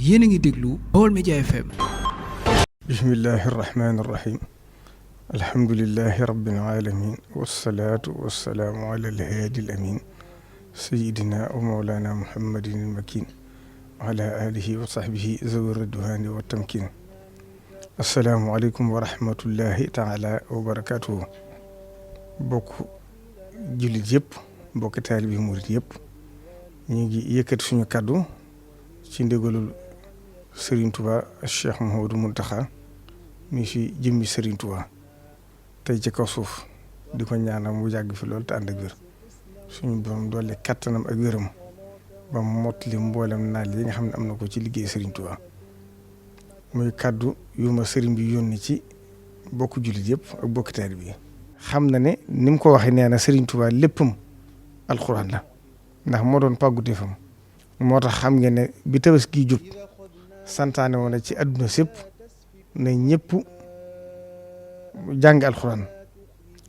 yéen a ngi déglu Baol Média FM. bismillahi rahmaani rahim. alhamdulillahi rabbil alamin wassalaatu wassalaamu ala alhaadi al amin sayidina wa mawlana muhammadin al makin wa ala alihi wa sahbihi zawi ridwani wa tamkin. assalaamu aleykum wa rahmatullahi taala wa barakatuhu. bokk jullit yëpp bokk taalibi murit yëpp ñu ngi yëkkati suñu kàddu ci ndigalul Serigne Touba Cheikh Mouhamadou Mountakha mi fi jëmmi Serigne Touba tey ci kaw suuf di ko ñaanal mu yàgg fi loolu te ànd ak wér suñu borom doole kattanam ak wéram ba mottali mboolem naal yi nga xam ne am na ko ci liggéey Serigne Touba muy kàddu yu ma Serigne bi yónni ci bokk jullit yëpp ak bokk taalibe bi. xam na ne ni mu ko waxee nee na Serigne Touba léppam alxuraan la ndax moo doon pàgguteefam moo tax xam ngeen ne bi Tabaski jub santaane woon na ci àdduna sépp ne ñëpp jàng alxuraan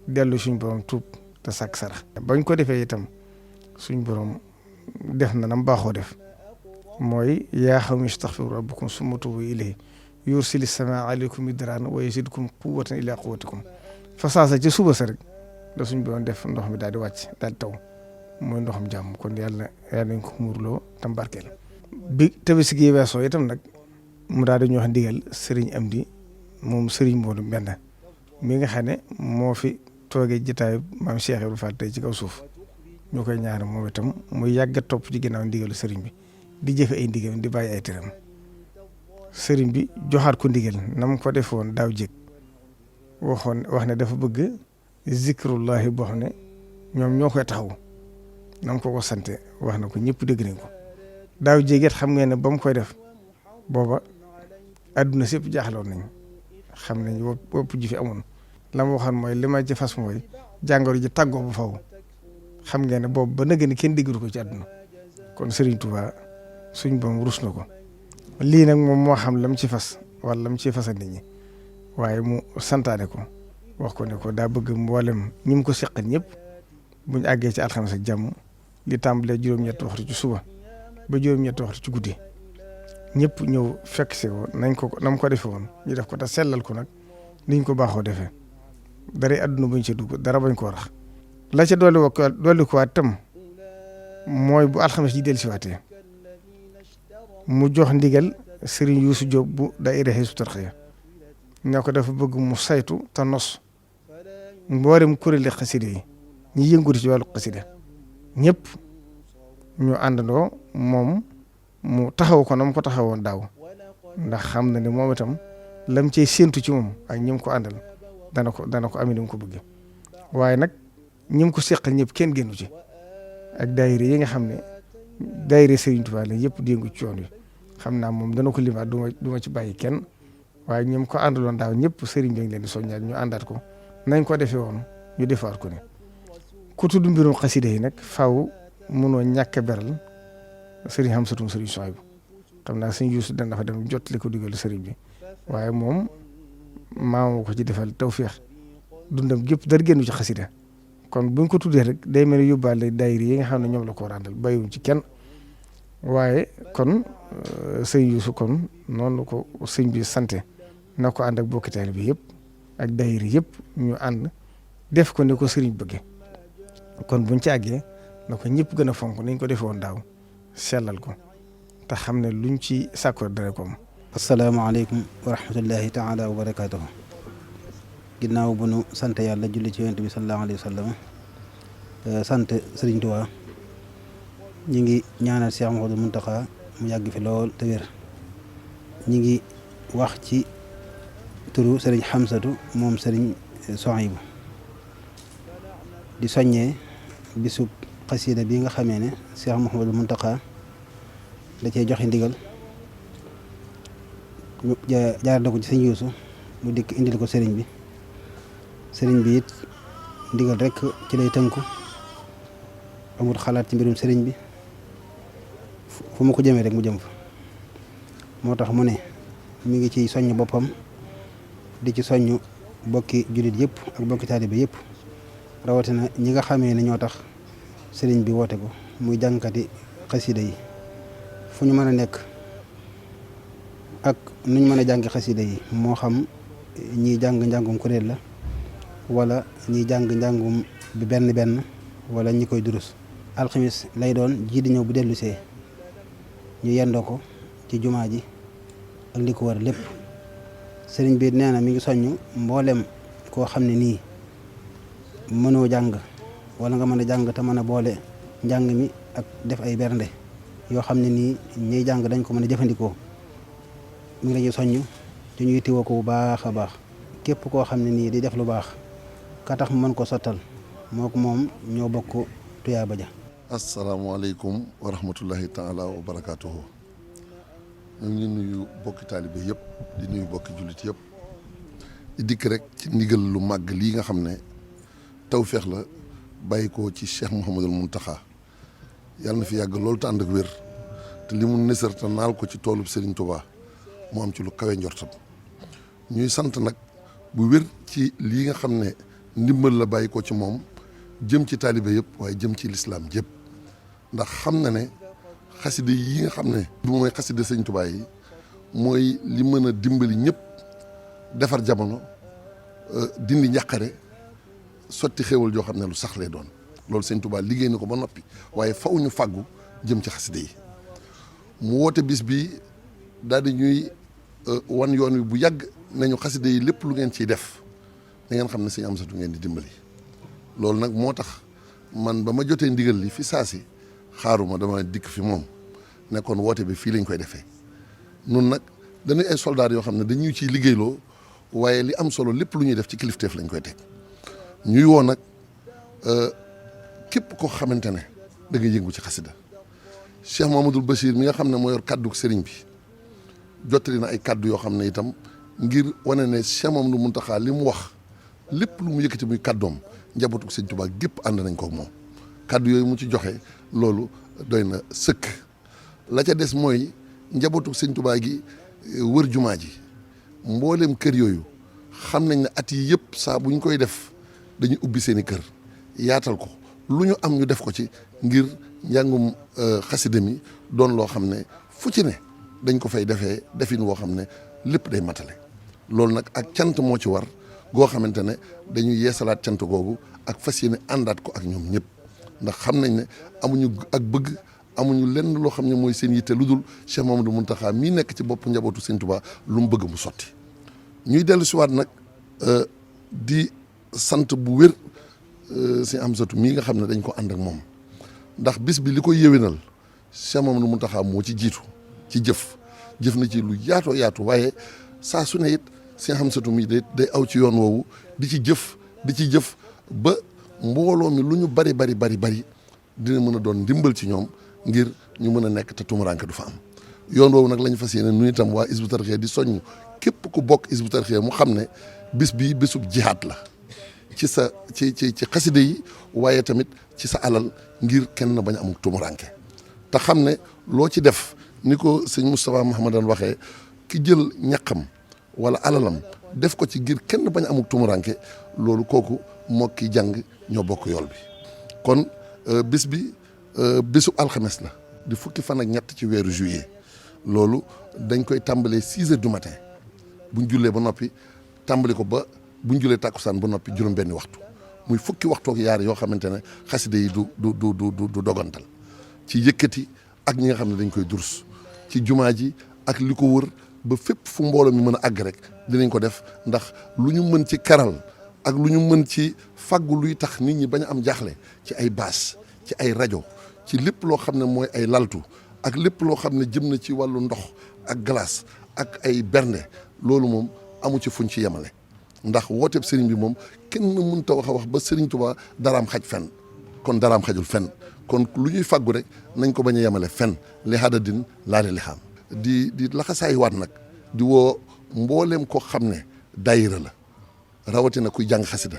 dellu suñ borom tuub te sàkk sarax. bañ ko defee itam suñ borom def na nam baaxoo def mooy yaa qawmi istaghfiru rabbakum summa tuubu ilayhi yursili samaa aleykum midraaran wa yazidkum quwwatan ila quwwatikum fa saasa ci suba sa rek da suñ borom def ndox mi daal di wàcc daal di taw mooy ndoxam jàmm kon yàlla nañ ko muurloo tam barkeel. bi Tabaski gi weesoo itam nag mu daal di ñu wax ndigal Serigne Amdi moom Serigne Modou Mbenda mi nga xam ne moo fi toogee jotaayu maam Cheikh Ibrahima Fall tey ci kaw suuf ñu koy ñaanal moom itam muy yàgg a topp ci ginnaaw ndigalu Serigne bi di jëfe ay ndigalam di bàyyi ay tëram Serigne bi joxaat ko ndigal na mu ko defe woon daaw jéeg wax ne dafa bëgg zikrullahi boo xam ne ñoom ñoo koy taxaw na mu ko sante wax na ko ñëpp dégg nañ ko daaw jéeget xam ngeen ne ba mu koy def booba adduna sépp jaaxaloon nañ xam nañ wopp ji fi amoon la ma waxoon mooy li ma ci fas mooy jàngoro ji tàggoo bu faw xam ngeen ne boobu ba nëgë ni kenn déggalu ko ci àdduna kon Serigne Touba suñ boom rus na ko lii nag moom moo xam lam ci fas wala lam ci fasa nit ñi waaye mu santaane ko wax ko ne ko daa bëgg mboolem ñi mu ko seqal ñëpp buñ àggee ci alxames ak jàmm li tàmbalee juróom-ñetti waxtu ci suba ba juróom-ñetti waxtu ci guddi ñëpp ñëw fekk si ko nañ ko nam ko defee woon ñu def ko te sellal ko nag niñ ko baaxoo defee dara àdduna buñ ci dugg dara bañ ko rax la ca dolli ko waat tam mooy bu alxames ji dellusiwaatee mu jox ndigal Serigne Youssou Diop bu daayira Hizbut Tarqiyyah ñoo ko dafa bëgg mu saytu te nos mboolem kuréeli xasida yi ñi yëngutu ci wàllu xasida ñëpp ñu àndandoo moom mu taxaw ko na mu ko taxawoon daaw ndax xam na ne moom itam lam cey séentu ci moom ak ñi mu ko àndal dana ko amee ni mu ko bëggee waaye nag ñi mu ko seqal ñëpp kenn génnu ci ak daayira yi nga xam ne daayira Serigne Touba la yëpp di yëngu ci yoon wi xam naa moom dana ko limaat du ma ci bàyyi kenn waaye ñi mu ko àndaloon daaw ñëpp Serigne bi ngi leen di soññaat ñu àndaat ko nañ ko defee woon ñu defaat ko ne ku tudd mbirum xasida yi nag faaw mënoo ñàkk a beral Serigne Hamsatou Serigne Souhaïbou xam naa Serigne Youssou dana fa dem jot li ko digal Serigne bi waaye moom maamoo ko ci defal tawféex dundam gépp dara génnu ci xasida kon buñ ko tuddee rek day mel ni yóbbaale daayira yi nga xam ne ñoom la ko ràndal bàyyiwuñ ci kenn waaye kon Serigne Youssou kon noonu ko sëñ bi sante na ko ànd ak bokki taalibe bi yëpp ak daayira yëpp ñu ànd def ko ni ko Serigne bëgge kon buñ ci àggee na ko ñëpp gën a fonk nañ ko defee woon daaw sellal ko te xam ne luñ ci sàkku dara ko am. asalaamaaleykum wa rahmatullahi taala wa barakaatuhu. ginnaaw bu nu sant yàlla julli ci yonent bi sallallahu alayhi wa sallam sant Serigne Touba ñi ngi ñaanal Cheikh Mouhamadou Mountakha mu yàgg fi lool te wér ñi ngi wax ci turu Serigne Hamsatou moom Serigne Souhaïbou di soññee bisub xasida bi nga xamee ne Cheikh Mouhamadou Mountakha da cee joxe ndigal ñu jaar na ko ci sëñ Youssou mu dikk indil ko sëriñ bi it ndigal rek ci lay tënku amul xalaat ci mbirum sëriñ bi fu mu ko jëmee rek mu jëm fa moo tax mu ne mi ngi ci soññ boppam di ci soññ bokki jullit yëpp ak bokki taalibe yëpp rawatina ñi nga xamee ne ñoo tax sëriñ bi woote ko muy jàngkati xasida yi fu ñu mën a nekk ak nuñ mën a jàng xasida yi moo xam ñiy jàng njàngum kuréel la wala ñiy jàng njàngum bi benn wala ñi koy durus. alxamis lay doon ji di ñëw bu dellusee ñu yendoo ko ci jumaa ji ak li ko war lépp. sëriñ bi nee na mi ngi soññ mboolem koo xam ne nii mënoo jàng wala nga mën a jàng te mën a boole njàng mi ak def ay bernde yoo xam ne nii ñiy jàng dañ ko mën a jëfandikoo. mi ngi la ñuy soññ ci ñu yittewoo ko bu baax a baax. képp koo xam ne nii di def lu baax ka tax mu mën ko sottal moo ko moom ñoo bokk tuyaaba ja. asalaamaaleykum wa rahmatullahi taala wa barakaatuhu. ñu ngi nuyu bokki taalibe yëpp di nuyu bokki jullit yëpp di dikk rek ci ndigal lu màgg lii nga xam ne tawfeex la bàyyi ko ci Cheikh Mouhamadul Mountakha yàlla na fi yàgg loolu te ànd ak wér te li mu nësër te naal ko ci toolub Serigne Touba mu am ci lu kawe njortam. ñuy sant nag bu wér ci lii nga xam ne ndimbal la bàyyi ko ci moom jëm ci taalibe yëpp waaye jëm ci lislaam jëpp ndax xam na ne xaside yi nga xam ne du mooy xaside Sëñ Touba yi mooy li mën a dimbali ñëpp defar jamono dindi njàqare sotti xéewal joo xam ne lu sax lay doon loolu Sëñ Touba liggéey na ko ba noppi waaye faw ñu fàggu jëm ci xaside yi mu woote bis bi daal di ñuy wan yoon wi bu yàgg nañu xaside yi lépp lu ngeen ciy def da ngeen xam ne Sëñ Amsatu ngeen di dimbali loolu nag moo tax man ba ma jotee ndigal li fi saasi xaaruma dama dikk fi moom nekkoon woote bi fii lañ koy defee nun nag dañuy ay soldats yoo xam ne dañuy ciy liggéeyloo waaye li am solo lépp lu ñuy def ci kilifteef lañ koy teg ñuy woo nag képp koo xamante ne da nga yëngu ci xasida Cheikh Mamadou Bachir mi nga xam ne moo yor kàddu sëriñ bi jottali na ay kàddu yoo xam ne itam ngir wane ne Cheikh Mamadou Mountakha li mu wax lépp lu mu yëkkati muy kàddoom njabootu Sëñ Tuubaa gépp ànd nañ ko ak moom kàddu yooyu mu ci joxe loolu doy na sëkk la ca des mooy njabootu Sëñ Tuubaa gi wër jumaa ji mbooleem kër yooyu xam nañ ne at yi yëpp saa bu ñu koy def dañuy ubbi seen i kër yaatal ko lu ñu am ñu def ko ci ngir njàngum xasida mi doon loo xam ne fu ci ne dañ ko fay defee defin woo xam ne lépp day matale loolu nag ak cant moo ci war goo xamante ne dañuy yeesalaat cant googu ak fas yéene àndaat ko ak ñoom ñëpp ndax xam nañ ne amuñu ak bëgg amuñu lenn loo xam ne mooy seen yitte lu dul Cheikh Mamadou Mountakha mii nekk ci bopp njabootu Sëñ Tuubaa lu mu bëgg mu sotti ñuy dellu si waat nag di sant bu wér Sëñ Amsatu mii nga xam ne dañ ko ànd ak moom ndax bis bi li koy yéwénal Cheikh Mamadou Mountakha moo ci jiitu ci jëf na ci lu yaatoo yaatu waaye saa su ne it Sëñ Amsatu mii day aw ci yoon woowu di ci jëf ba mbooloo mi lu ñu bari dina mën a doon ndimbal ci ñoom ngir ñu mën a nekk te tumuranke du fa am yoon woowu nag la ñu fas yéene nu itam waa Hizbut Tarqiyyah di soññ képp ku bokk Hizbut Tarqiyyah mu xam ne bis bii bésub jihaad la ci sa ci xaside yi waaye tamit ci sa alal ngir kenn bañ a amul tumuranke te xam ne loo ci def ni ko sëñ Moustapha Mahamadan waxee ki jël ñaqam wala alalam def ko ci ngir kenn bañ a amul tumuranke loolu kooku moo ki jàng ñoo bokk yool bi kon bis bi bésu alxames la di fukki fan ak ñett ci weeru juillet loolu dañ koy tàmbalee 6 heures du matin buñ jullee ba noppi tàmbali ko ba buñ jullee tàkkusaan ba noppi juróom-benni waxtu muy fukki waxtu ak yaar yoo xamante ne xaside yi du dogantal ci yëkkati ak ñi nga xam ne dañ koy durus ci jumaa ji ak li ko wër ba fépp fu mbooloo mi mën a àgg rek dinañ ko def ndax lu ñu mën ci karal ak lu ñu mën ci fàggu luy tax nit ñi bañ a am jaaxle ci ay baas ci ay rajo ci lépp loo xam ne mooy ay laltu ak lépp loo xam ne jëm na ci wàllu ndox ak glace ak ay bernde loolu moom amu ci fuñ ci yemale ndax wooteeb sëriñ bi moom kenn mënta wax a wax ba sëriñ Tuubaa daraam xaj fenn kon daraam xajul fenn kon lu ñuy fàggu rek nañ ko bañ a yemale fenn li hadadin laale li xam di laxasaay waat nag di woo mbooleem koo xam ne daayira la rawatina kuy jàng xasida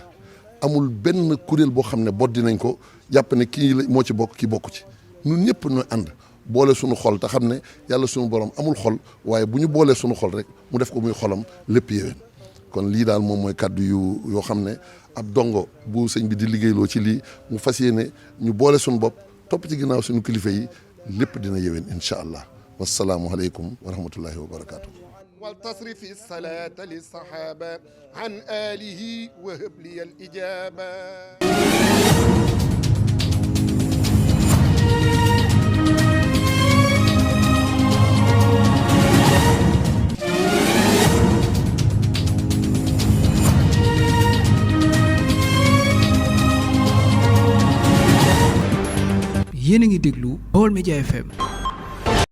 amul benn kuréel boo xam ne boddi nañ ko jàpp ne kii moo ci bokk kii bokku ci ñun ñëpp ñooy ànd boole suñu xol te xam ne yàlla suñu borom amul xol waaye bu ñu boolee suñu xol rek mu def ko muy xolam lépp yéwén kon lii daal moom mooy kàddu yoo xam ne ab dongo bu sëñ bi di liggéeyloo ci lii mu fas yéene ñu boole suñu bopp topp ci ginnaaw suñu kilifa yi lépp dina yéwén incha allah wasalaamualeykum wa rahmatullahi wa barakaatu. ولتصرف الصلاة للصحابة عن آله وهب لي الإجابة. yéen a ngi déglu Baol Média FM